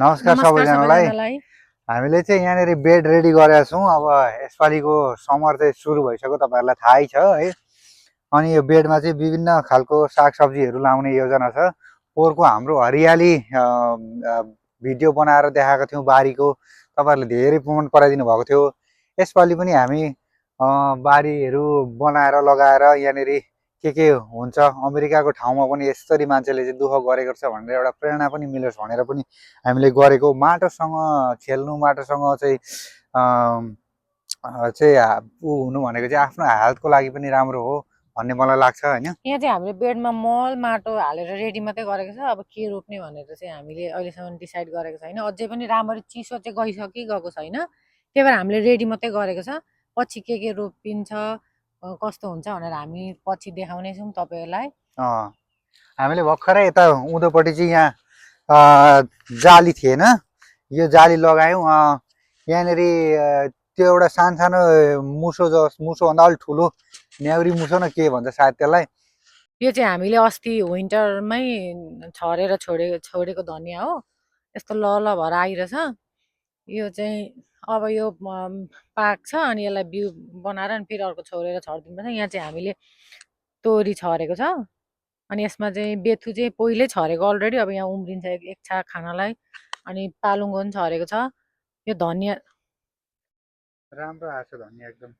नमस्कार नमस्कार सबैजनालाई। सबैजनालाई। हामीले चाहिँ यहाँनिर बेड रेडी गरेका छौँ। अब यसपालिको समर चाहिँ सुरु भइसक्यो, तपाईँहरूलाई थाहै छ है। अनि यो बेडमा चाहिँ विभिन्न खालको सागसब्जीहरू लाउने योजना छ। पोहोरको हाम्रो हरियाली भिडियो बनाएर देखाएको थियौँ बारीको, तपाईँहरूले धेरै मन पराइदिनु भएको थियो। यसपालि पनि हामी बारीहरू बनाएर लगाएर यहाँनिर के हुन्छ, अमेरिकाको ठाउँमा पनि यसरी मान्छेले चाहिँ दुःख गरेको छ भनेर एउटा प्रेरणा पनि मिलोस् भनेर पनि हामीले गरेको। माटोसँग खेल्नु, माटोसँग चाहिँ ऊ हुनु भनेको चाहिँ आफ्नो हेल्थको लागि पनि राम्रो हो भन्ने मलाई लाग्छ होइन। यहाँ चाहिँ हामीले बेडमा मल माटो हालेर रेडी मात्रै गरेको छ। अब के रोप्ने भनेर चाहिँ हामीले अहिलेसम्म डिसाइड गरेको छैन। अझै पनि राम्ररी चिसो चाहिँ गइसकिगएको छैन, त्यही भएर हामीले रेडी मात्रै गरेको छ। पछि के रोपिन्छ कस्तो हुन्छ भनेर हामी पछि देखाउनेछौँ तपाईँहरूलाई। हामीले भर्खरै यता उँधोपट्टि चाहिँ यहाँ जाली थिएन, यो जाली लगायौँ। यहाँनिर त्यो एउटा सानो मुसोभन्दा अलिक ठुलो न्याउरी मुसो न के भन्छ सायद त्यसलाई। यो चाहिँ हामीले अस्ति विन्टरमै छरेर छोडेको धनियाँ हो। यस्तो ल भएर आइरहेछ। यो चाहिँ अब यो पाक्छ अनि यसलाई बिउ बनाएर अनि फेरि अर्को छोडेर छरिदिनुपर्छ। यहाँ चाहिँ हामीले तोरी छरेको छ अनि यसमा चाहिँ बेथु चाहिँ पहिल्यै छरेको अलरेडी, अब यहाँ उम्रिन्छ एक छाक खानालाई। अनि पालुङ्गो पनि छरेको छ। यो धनियाँ राम्रो आएको छ धनियाँ एकदम।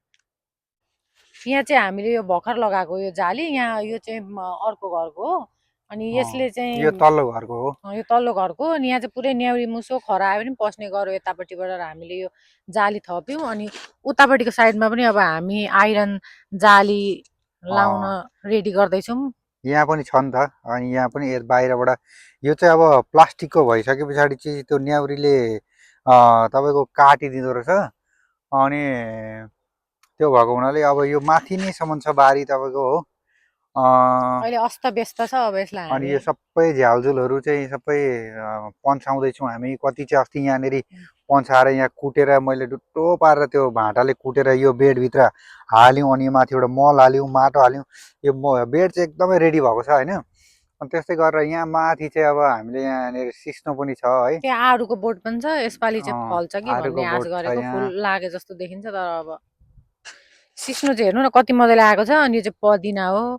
यहाँ चाहिँ हामीले यो भर्खर लगाएको यो जाली, यहाँ यो चाहिँ अर्को घरको हो। अनि यसले चाहिँ यो तल्लो घरको हो, यो तल्लो घरको। अनि यहाँ चाहिँ पुरै न्याउरी मुसो खरा आयो पनि पस्ने गऱ्यो यतापट्टिबाट हामीले यो जाली थप्यौँ। अनि उतापट्टिको साइडमा पनि अब हामी आइरन जाली लाउन रेडी गर्दैछौँ। यहाँ पनि छ नि त। अनि यहाँ पनि बाहिरबाट यो चाहिँ अब प्लास्टिकको भइसके पछाडि चाहिँ त्यो न्याउरीले तपाईँको काटिदिँदो रहेछ। अनि त्यो भएको हुनाले अब यो माथि नै सम्म छ बारी तपाईँको हो। अहिले अस्त व्यस्त छ। अब यसलाई अनि हामी यो सबै झ्यालझुलहरू चाहिँ सबै पन्छाउँदैछौँ हामी। कति चाहिँ अस्ति यहाँनिर पन्छाएर यहाँ कुटेर मैले डुट्टो पारेर त्यो भाँटाले कुटेर यो बेडभित्र हाल्यौँ। अनि माथिबाट मल हाल्यौँ, माटो हाल्यौँ। यो बेड चाहिँ एकदमै रेडी भएको छ होइन। अनि त्यस्तै गरेर यहाँ माथि चाहिँ अब हामीले यहाँनिर सिस्नो पनि छ है। त्यहाँ आरुको बोट पनि छ। यसपालि चाहिँ फल्छ कि भन्ने आश गरेको, फुल लागे जस्तो देखिन्छ। तर अब सिस्नो चाहिँ हेर्नु न कति मजाले आएको छ। अनि यो चाहिँ पदिना हो।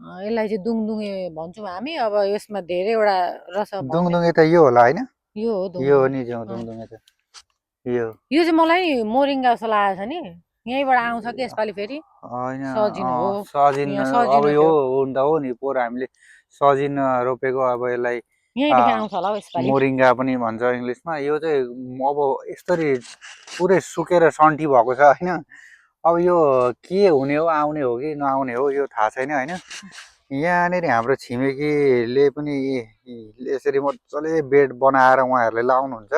यसलाई चाहिँ दुङदुङे भन्छौँ हामी। अब यसमा धेरैवटा रस। दुङदुङे त यो होला होइन? यो हो यो हो नि दुङदुङे त। यो चाहिँ मलाई मोरिङ्गा जस्तो लागेको छ नि। यहीँबाट आउँछ कि यसपालि फेरि होइन, सजिन हो। सजिन अब यो हुन त हो नि। पोहोर हामीले सजिन रोपेको, अब यसलाई यहीँदेखि आउँछ होला हौ यसपालि। मोरिङ्गा पनि भन्छ इङ्ग्लिसमा। यो चाहिँ अब यसरी पुरै सुकेर सन्टी भएको छ होइन। अब यो के हुने हो, आउने हो कि नआउने हो यो थाहा छैन होइन। यहाँनिर हाम्रो छिमेकीले पनि यसरी मजाले बेड बनाएर उहाँहरूले लाउनुहुन्छ।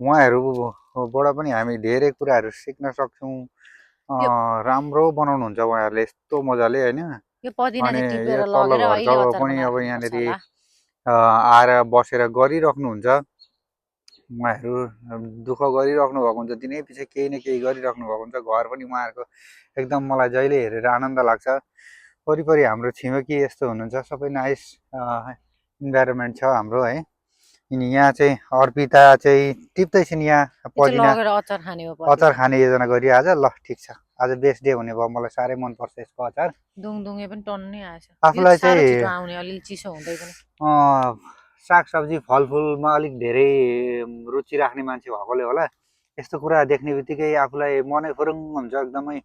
उहाँहरूबाट पनि हामी धेरै कुराहरू सिक्न सक्छौँ। राम्रो बनाउनुहुन्छ उहाँहरूले यस्तो मजाले होइन। अनि यो तल्लो घरको पनि अब यहाँनिर आएर बसेर गरिराख्नुहुन्छ। उहाँहरू दुःख गरिराख्नु भएको हुन्छ, दिनै पछि केही न केही गरिराख्नु भएको हुन्छ। घर पनि उहाँहरूको एकदम मलाई जहिले हेरेर आनन्द लाग्छ। वरिपरि हाम्रो छिमेकी यस्तो हुनुहुन्छ, सबै नाइस इन्भाइरोमेन्ट छ हाम्रो है। अनि यहाँ चाहिँ अर्पिता चाहिँ टिप्दैछन् यहाँ पदिना अचार खाने योजना गरी। आज ल ठिक छ, आज बेस्ट डे हुने भयो। मलाई साह्रै मनपर्छ यसको अचार। दुङदुङे पनि टन्नै आएछ। आफूलाई चाहिँ आउने अलिअलि चिसो हुँदै पनि सागसब्जी फलफुलमा अलिक धेरै रुचि राख्ने मान्छे भएकोले होला, यस्तो कुरा देख्ने बित्तिकै आफूलाई मनै फुरुङ हुन्छ, एकदमै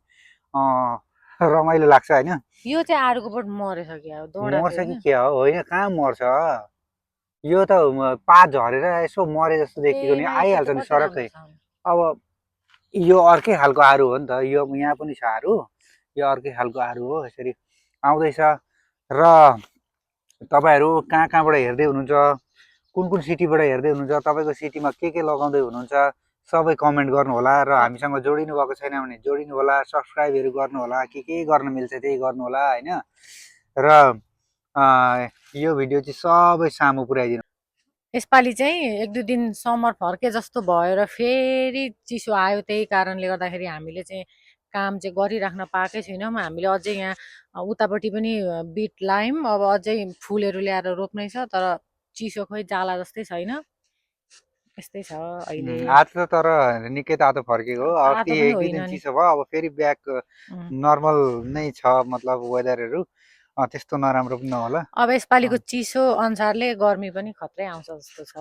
रमाइलो लाग्छ होइन। यो चाहिँ आरुको बोट मरेछ कि मर्छ कि के हो? होइन, कहाँ मर्छ। यो त पात झरेर यसो मरे जस्तो देखिएको नि, आइहाल्छ नि सरक्कै। अब यो अर्कै खालको आरु हो नि त। यो यहाँ पनि छ आरु, यो अर्कै खालको आरु हो। यसरी आउँदैछ। र तपाईँहरू कहाँ कहाँबाट हेर्दै हुनुहुन्छ, कुन कुन सिटीबाट हेर्दै हुनुहुन्छ, तपाईँको सिटीमा के लगाउँदै हुनुहुन्छ, सबै कमेन्ट गर्नु होला। र हामीसँग जोडिनु भएको छैन भने जोडिनु होला, सब्सक्राइबहरू गर्नु होला, के गर्न मिल्छ त्यही गर्नु होला होइन। र यो भिडियो चाहिँ सबै सामु पुर्याइदिनु। यसपालि चाहिँ एक दुई दिन समर फर्के जस्तो भयो र फेरि चिसो आयो। त्यही कारणले गर्दाखेरि हामीले चाहिँ काम चाहिँ गरिराख्न पाएकै छैनौँ। हामीले अझै यहाँ उतापट्टि पनि बिट लायौँ। अब अझै फुलहरू ल्याएर रोप्नै छ, तर चिसो खोइ जाला जस्तै छैन। यस्तै छ अहिले। आज त तर निकै तातो फर्केको हो। अस्ति तातो पनि एक दुई होइन दिन नि। चिसो भयो, अब फेरि ब्याक नर्मल नै छ, मतलब वेदरहरू त्यस्तो नराम्रो पनि नहोला। अब यसपालिको चिसो अनुसारले गर्मी पनि खत्रै आउँछ जस्तो छ।